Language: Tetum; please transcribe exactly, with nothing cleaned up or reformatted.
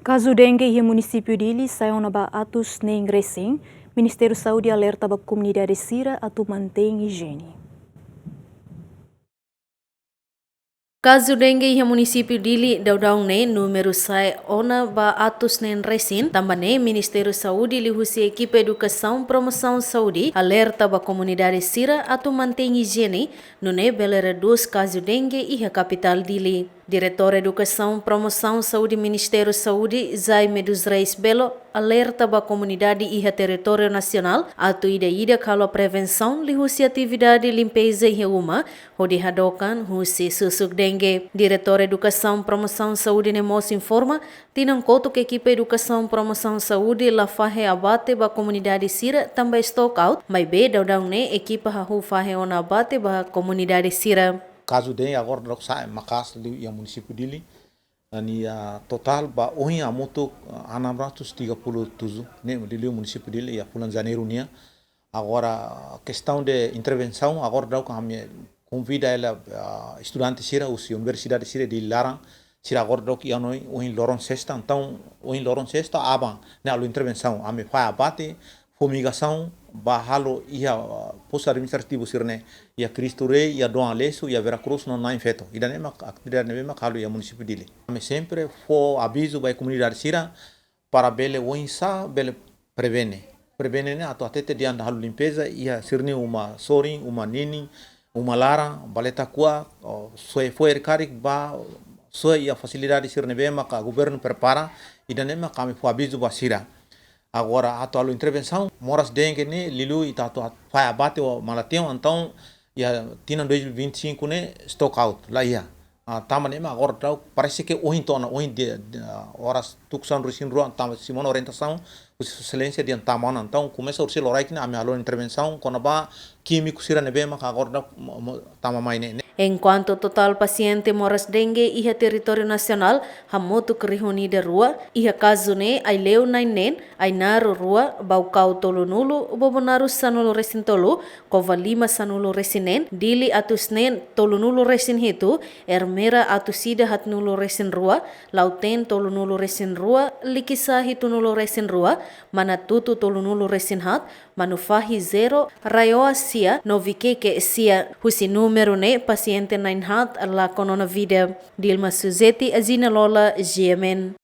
Kazu dengue iha munisípiu Dili sai ona ba atus neen resin, Ministériu Saúde alerta ba komunidade sira atu mantein ijiene. Kazu dengue iha munisípiu Dili daudaun ne'e númeru sai ona ba atus neen resin, tanba ne'e Ministériu Saúde liuhusi ekipa edukasaun promosaun saúde alerta ba komunidade sira atu mantein ijiene, nune'e bele redús kazu dengue iha kapitál Dili. Diretór Edukasaun Promosaun Saúde Ministériu Saúde, Jaime dos Reis Belo, alerta ba komunidade iha territóriu nasionál atu ida-idak halo prevensaun liuhusi atividade limpeza iha uma, hodi hadook an husi susuk dengue. Diretór Edukasaun Promosaun Saúde ne'e mós informa, tinan kotuk ekipa edukasaun promosaun saúde la fahe abate ba komunidade sira tanba stock out, maibé daudaun ne'e ekipa hahú fahe ona abate ba komunidade sira. Kazu dengue agora daudaun sai maka'as liu iha munisípiu Dili. Nia totál ba ohin hamutuk, ah, enam ratus tiga puluh tujuh ne'e liuliu munisípiu Dili iha fulan Janeiru nian. Agora, kestaun de intervensaun, agora daudaun ami konvida hela, ah, estudante sira husi universidade sira iha laran, sira agora daudaun iha ona ohin loron sesta, entaun ohin loron sesta aban ne'e halo intervensaun, ami fahe abate, fumigasaun, ba halo iha, ah, postu administrativu sira-ne'e, iha Cristo Rei, iha Dom Aleixo, iha Vera Cruz, no Nain Feto. Ida-ne'e mak atividade ne'ebé mak halo iha munisípiu Dili. Ami sempre fó avizu ba komunidade sira, para bele oinsá bele prevene. Prevene ne'e atu hatete dehan halo limpeza iha sira-nia uma sorin, uma ninin, uma laran, baleta kuak, o, soe fo'er karik ba, soe iha fasilidade sira ne'ebé maka governu prepara, ida-ne'e mak ami fó avizu ba sira. Agora, atu halo intervensaun, moras dengue ne'e, liuliu ita atu fahe abate ho malateon, entaun, iha tinan dois mil e vinte e cinco ne'e, stock out, la iha. Ah, tanba ne'e mak agora daudaun, parese ke ohin to'o ona, ohin de, de, ah, oras tuku sanulu-resin-rua, tanba simu ona orientasaun husi Sua Exelénsia dehan tama ona. Entaun, komesa husi loraik ne'e, ami halo intervensaun, kona-ba kímiku sira ne'ebé maka agora daudaun mo, mo, tama mai ne'e, ne'e. Enkuantu totál pasiente moras dengue iha territóriu nasionál hamutuk rihun ida rua, iha kazu ne'e Aileu na'in neen, Ainaro rua, Baucau tolunulu, Bobonaro sanulu-resin-tolu, Covalima sanulu-resin-neen, Dili atus neen tolunulu-resin-hitu, Ermera atus ida haatnulu-resin-rua, Lautém tolunulu-resin-rua, Likisá hitunulu-resin-rua, Manatuto tolunulu-resin-haat, Manufahi zero, Raioa sia, no Viqueque sia. Husi númeru ne'e pasiente na'in-haat lakon ona vida. Dilma Suzeti, Azina Lola, G M N.